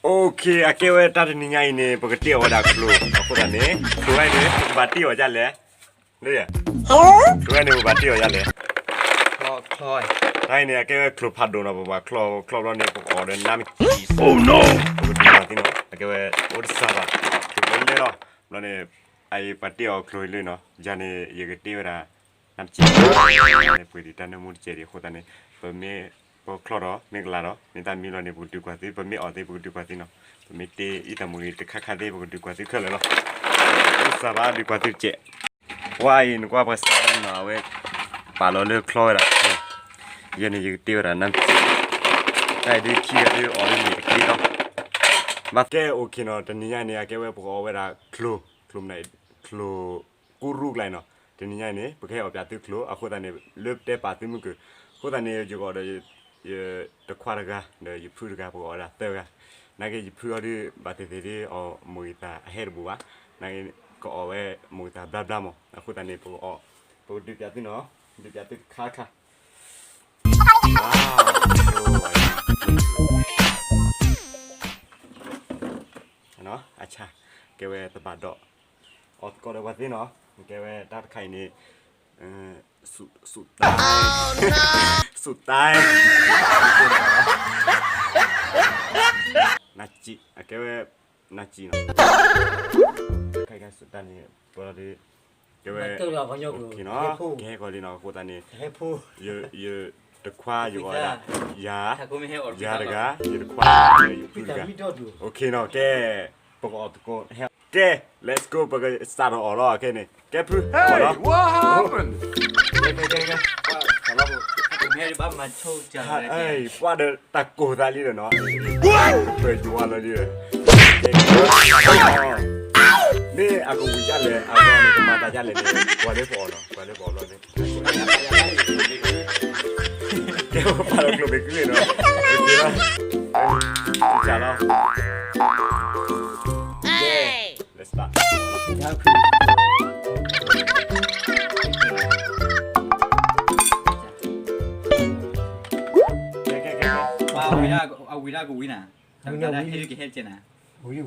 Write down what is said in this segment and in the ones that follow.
Okay, အကဲဝဲတၢ်တနံၤညါအံၤန့ၣ် ပကတ့ၢ်အီၣ်ဝဲဒၣ်ချိၣ်, အဃိသတးန့ၣ် ချိၣ်ဝဲန့ၣ် ပကဘၣ်တ့ၢ်အီၣ်ဒ်လဲၣ်, လၢယဲ, ချိၣ်ဝဲန့ၣ် ပကဘၣ်တ့ၢ်အီၣ်ဒ်လဲၣ်, တၢ်အံၤန့ၣ် အကဲဝဲချိၣ်ဖးဒိၣ်နီၤ, ပဘၣ်ချိၣ်, ချိၣ်ဘျီန့ၣ် ပကအီၣ်ဒီးနါမ့ၢ်ကံၣ်, ပကဒုးပာ်သ့နီၤ, အကဲဝဲအိၣ်တစှၤဘၣ်, ချိၣ်ဝဲလဲၣ်လီၤ, ဘျီန့ၣ် အအံၤပှၤတ့ၢ်အီၣ်ချိၣ်လၢနီၤ, ယၤန့ၣ် ယကတ့ၢ်ဝဲဒၣ် နါမ့ၢ်ကံၣ်, ပှ့ၤဒံးတၢ်နၢမူတစဲးဒံးအဃိသတးန့ၣ် ပမ့ၢ်ပချိၣ်ဒီး မ့ၢ်ကလၤဒီး မ့ၢ်တၢ်မံလီၤန့ၣ် ပကဒုးကွၢ်သု, ပမ့ၢ်အီၣ်သ့ ပကဒုးကွၢ်သုနီၤ, ပမ့ၢ်တ့ၢ်အံသးမူဂ့ၤတခါခါသ့ ပကဒုးကွၢ်သုခဲလၢာ်လီၤ, အိၣ်တစှၤဘၣ် ဒုးကွၢ်သုတစဲး, ဝါအံၤနကွၢ်ပှၤစးနီၤ, အဝဲ ပာ်လီၤလၢချိၣ်ဝဲဒၣ်, ယဲန့ၣ် ယကတ့ၢ်ဝဲဒၣ်နါမ့ၢ်ကံၣ်, တၢ်အံၤဒုးခံဂၤဒုးအီၣ်လၢန့ၣ်တက့ၢ်လီၤ, ဘၣ်ကဲ okay နီၤ, တနံၤညါန့ၣ် အကဲဝဲပကအီၣ်ဝဲဒၣ်ချိၣ်, ချိၣ်မနုၤ, ချိၣ် ကူရူကျါနီၤ, တနံၤညါအံၤန့ၣ် ပကဟဲအီၣ်ပၠးသုချိၣ်, အဃိသတးန့ၣ် လၢပတဲပာ်သုမုၢ်ကၢၢ်, အဃိသတးန့ၣ် ယကအီၣ်ဒီး ယတခွါတဂၤ ဒီးယဖုတဂၤ ပကအီၣ်ဝဲဒၣ်သၢဂၤ, နာ်က့ယဖုအီၤဒုး ဘၣ်သ့ၣ်သ့ၣ်ဒုး အီၣ်မိၢ်ဂံၢ်သၣ်အဟဲတဘူးဘၣ်, နာ်က့ကအီၣ်ဝဲမိၢ်ဂံၢ်သၣ်ဘျါဘျါမး, အဃိသတးန့ၣ် ပကအီၣ်, ပကဒုးပၠးသုနီၤ, ဒုးပၠးသုတခါခါ အဆၣ်, ကဲဝဲသဘၣ်ဒီး အီၣ်သကိးဒီးပှၤသ့နီၤ, ကဲဝဲတၢ်တခါအံၤန့ၣ်, စူၣ်တၢ်, စူၣ်တၢ်, နါစံၣ်, အကဲဝဲ နါစံၣ်နီၤ, ခဲကဲစူၣ်တၢ်န့ၣ် ပှၤလီၤဒုး, ကဲဝဲ, ကဲကီးလံနီၤ, အဃိသတးန့ၣ် ယတခွါ ယအီၣ်ဝဲဒၣ်, ယၤ, ယၤတဂၤ, ယတခွါ, ယဖုတဂၤ, okay နီၤ, ကဲ, ပကအီၣ်သကိး, ကဲ, let's go, ပကစးထီၣ်အီၣ်လီၤခဲန့ၣ်, ကဲဖု, ကဲ, ကဲ, ကဲ, ပှၤဒီးတၢ်ကိၢ်သးလံဒီးနီၤ, ပယွၤလီၤဒုး, မ့ၢ်အကဝံၤဒ်လဲၣ်, အဝဲန့ၣ်ကမၤသးဒ်လဲၣ်န့ၣ်, ပှၤလၢပအီၣ်နီၤ, ပှၤလၢပအီၣ်လီၤန့ၣ်, ကဲပပာ်လီၤကျိၣ်မ့ၢ်ကုန့ၣ်နီၤ, ကလီၤ, ကလီၤ, ကဲ, let's start. ကဲ, ကဲ, ကဲ, ကဲ, အဝံၤဒၣ်ကဝံၤနၤ, တၢ်ဟဲဒုးကဟဲတကဲနၤ, ဝံၤ, ဝံ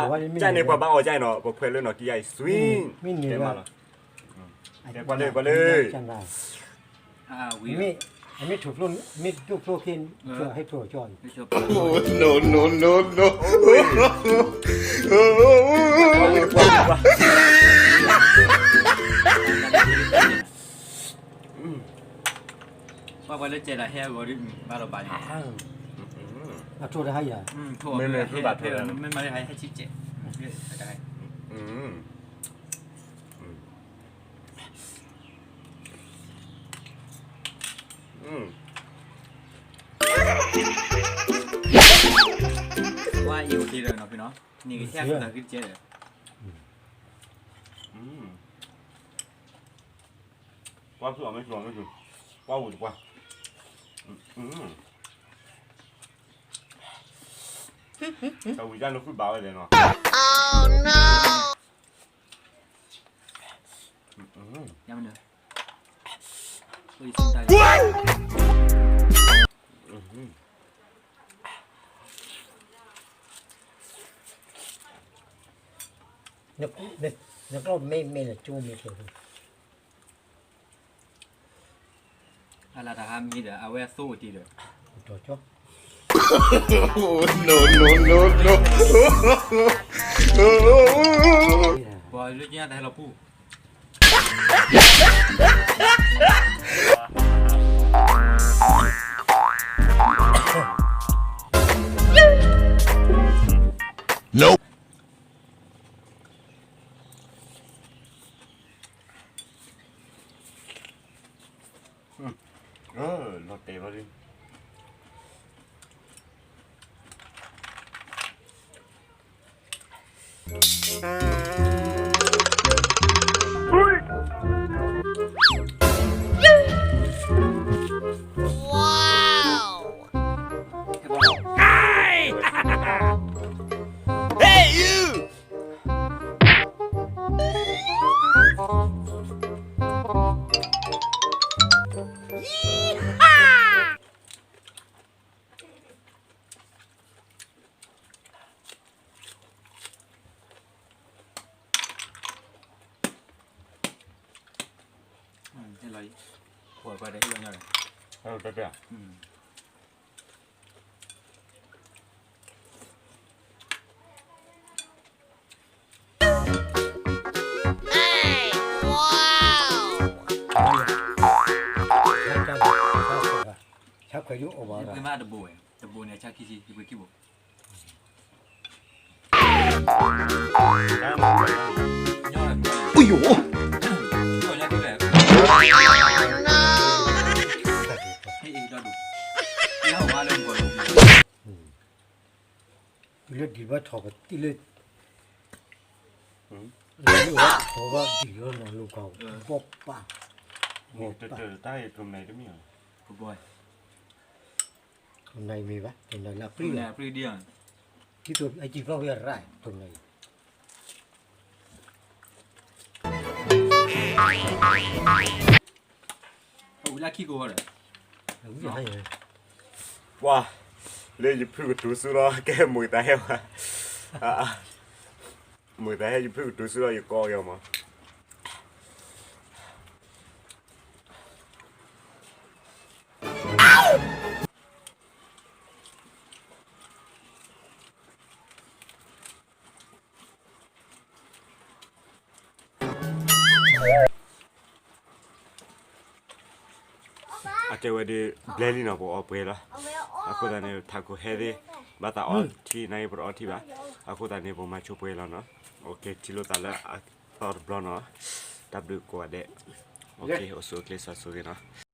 ၤ, ကန့ၣ်ပှၤဘၣ်အီၣ်ကၢ်နီၤ, ပခွဲးလၢနီၢ်ကံယါအံၤ swing, ကဲမးလီၤ, ကဲပှၤလၢ, ပှၤလၢ, မ့ၢ်ထိၣ်ဖျိ, မ့ၢ်ဒိၣ်ဖျိခ့, ဟဲထိၣ်ကၠီ, no, no, no, no. ပှၤပှၤလၢကဲဒၣ်ဟဲအဂီၢ်ဒ်, ဘၣ်ဒီးဘၣ်န့ၣ်, အထိၣ်တဟါယၤ, မ့မ့ၢ်ဘၣ်ထိၣ်, မ့မ့ၢ်ဟဲဆံးကဲး, ဝါအံၤ okay ဒီးနီၤဖံနီၤ, န့ၣ်ကဟဲအသးက့ၤကဲဒီး, ပှၤဖုၣ်အီၣ်မ့ၢ်ဆိၣ်အီၣ်မ့ၢ်ဆိၣ်, ပှၤဝူၤတပှၢ်, တဝံၤတၢ်လၢဃုဘၣ်ဝဲလဲၣ်နီၤ, နကျီၢ်မ့ၢ်မ့ၢ်လၢကၠိမ့ၢ်ကျိၣ်, အလၢတဟါမ့ၢ်ဒီး အဝဲအသိအိၣ်တ့ၢ်ဒီး, ကၠီ, no, no, no, no. ပှၤလၢကညါတဟဲလီၤပူၤ. Nope. လီၤတဲာ်ဘၣ်လံ. Hey, you! ပှၤပှၤတဟ့ၣ်ဝဲညီန့ၣ်, အဲၣ်, ဆါခွဲးယိၣ်အီၣ်ဘၣ်, ဆါခွဲးယိၣ်အီၣ်ဘၣ်, ပမ့ၢ်တဘိဝဲ, တဘိန့ၣ် ဆါခံဆံ, ယပှ့ၤခံဘိ, အယိၣ်, တုၤလၢဒံးဘၣ်ထီၣ်ကတံၢ်လၢ, လၢထီၣ်ဘၣ်ဒံးလီၤနီၤ လိၤကီၢ်, ဘီၣ်ပၢ်, တၢ်တမံၤ, တနံၤမ့ၢ်ဘၣ်, တနံၤလၢပြံၣ်, ဒ်သိးအစံၣ်ဖျီၣ်ဝဲရၣ်, တနံၤ ဝံၤလၢခံကဝီၤဒီး, ဝါ, လၢယဖုကတိၤဆူလီၤ ကဲမိၢ်သးဟဲဝဲ, မိၢ်သးဟဲယဖုကတိၤဆူလီၤ ယကိးက့ၤအီၤမး. အကဲဝဲဒၣ် ဘျဲလံနီၤ ပအီၣ်ပှဲၤလီၤ. အဃိသတးန့ၣ် ထးခိၣ်ဟဲသ့ၣ် ဘၣ်သးအီထံ နာ်က့ပတအီထံဘၣ်. အဃိသတးန့ၣ် ပမၤဆိပှဲၤလီၤနီၤ. ထံၣ်လိာ်သးလၢအသီတဘျီနီၤ. တၢ်ဘျုးကိးဂၤဒဲး. အိၣ်ဆူၣ်အိၣ်ချ့စီၤစိၤဂ့ၤနီၤ.